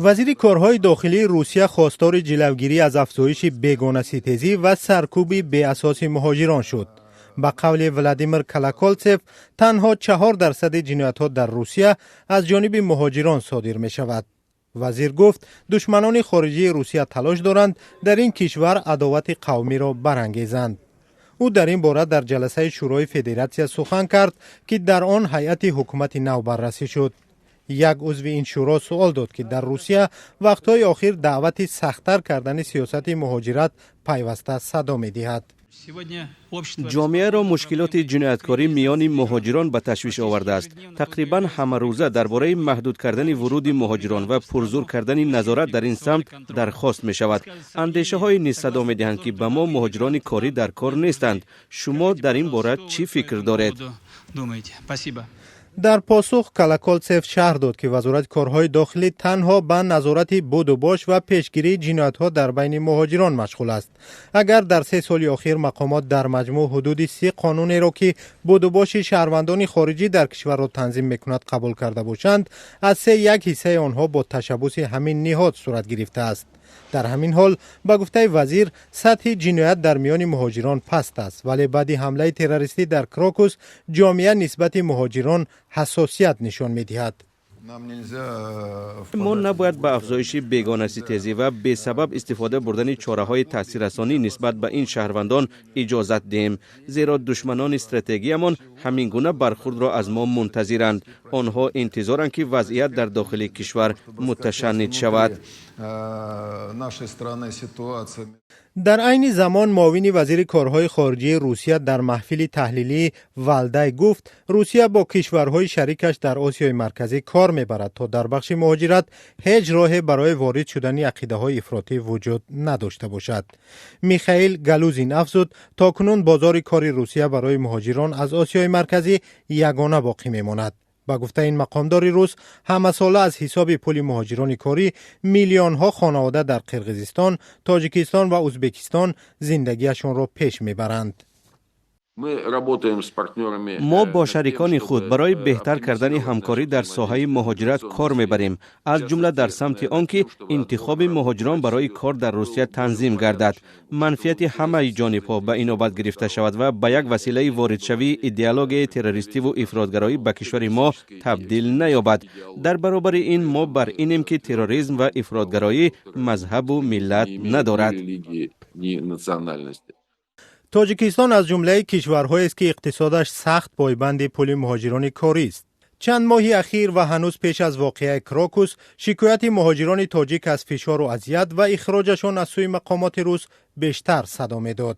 Вазири корҳои дохилии Русия хостори ҷилавгирӣ аз афзоиши бегонаситезӣ ва саркӯби беасоси муҳоҷирон шуд. Ба қавли Владимир Колоколтсев, танҳо 4 дарсади ҷиноятҳо дар Русия аз ҷониби муҳоҷирон содир мешавад. Вазир гуфт, душманони хориҷии Русия талош доранд дар ин кишвар адовати қавмиро барангезанд. Ӯ дар ин бора дар ҷаласаи Шӯрои Федератсия сухан кард, ки дар он ҳайати ҳукумати нав баррасӣ шуд. Як узви ин шӯро суол дод, ки дар Русия вақтҳои охир даъвати сахттар кардани сиёсати муҳоҷират пайваста садо медиҳад. Ҷомеаро мушкилоти ҷинояткорӣ миёни муҳоҷирон ба ташвиш овардааст. Тақрибан ҳамарӯза дар бораи маҳдуд кардани вуруди муҳоҷирон ва пурзур кардани назорат дар ин самт дархост мешавад. Андешаҳое низ садо медиҳанд, ки ба мо муҳоҷирони корӣ дар кор нестанд. Шумо дар ин бора чӣ фикр доред? Дар посух Колоколтсев шарҳ дод, ки Вазорати корҳои дохилӣ танҳо ба назорати будубош ва пешгирии ҷиноятҳо дар байни муҳоҷирон машғул аст. Агар дар 3 соли охир мақомот дар маҷмӯъ ҳудуди 30 қонунеро, ки будубоши шаҳрвандони хориҷӣ дар кишварро танзим мекунад, қабул карда бошанд, аз се як ҳиссаи онҳо бо ташаббуси ҳамин ниҳод сурат гирифтааст. Дар ҳамин ҳол, ба гуфтаи вазир, сатҳи ҷиноят дар миёни муҳоҷирон паст аст, вале баъди ҳамлаи террористӣ дар Крокус ҷомеа нисбати муҳоҷирон ҳассосият нишон медиҳад. Мо набояд ба афзоиши бегонаситезӣ ва бесабаб истифода бурдани чораҳои таъсиррасонӣ нисбат ба ин шаҳрвандон иҷозат диҳем, зеро душманони стратегиямон ҳамин гуна бархурдро аз мо мунтазиранд. Онҳо интизоранд, ки вазъият дар дохили кишвар муташанниҷ шавад. Нашей страны ситуация. Дар айни замон муовини вазири корҳои хориҷии Русия дар маҳфили таҳлилии Валдай гуфт, Русия бо кишварҳои шарикаш дар Осиёи Марказӣ кор мебарад, то дар бахши муҳоҷират ҳеҷ роҳе барои ворид шудани ақидаҳои ифротӣ вуҷуд надошта бошад. Михаил Галузин афзуд, то кунун бозори кори Русия барои муҳоҷирон аз Осиёи Марказӣ ягона боқӣ мемонад. Ба гуфтаи ин мақомдори рус, ҳамасола аз ҳисоби пули муҳоҷирони корӣ миллионҳо хонавода дар Қирғизистон, Тоҷикистон ва Ӯзбекистон зиндагиашонро пеш мебаранд. Мо бо шарикони худ барои беҳтар кардани ҳамкорӣ дар соҳаи муҳоҷират кор мебарем, аз ҷумла дар самти он ки интихоби муҳоҷирон барои кор дар Русия танзим гардад, манфиати ҳамаи ҷонибҳо ба инобат гирифта шавад ва ба як василаи воридшавии идеологияи террористиву ифротгароӣ ба кишвари мо табдил наёбад. Дар баробари ин мо бар инем, ки терроризм ва ифротгароӣ мазҳабу миллат надорад. Тоҷикистон аз ҷумлаи кишварҳоест, ки иқтисодаш сахт пойбанди пули муҳоҷирони корист. Чанд моҳи ахир ва ҳанӯз пеш аз воқеаи Крокус шикояти муҳоҷирони тоҷик аз фишору азият ва ихроҷашон аз сӯи мақомоти рус бештар садо медод.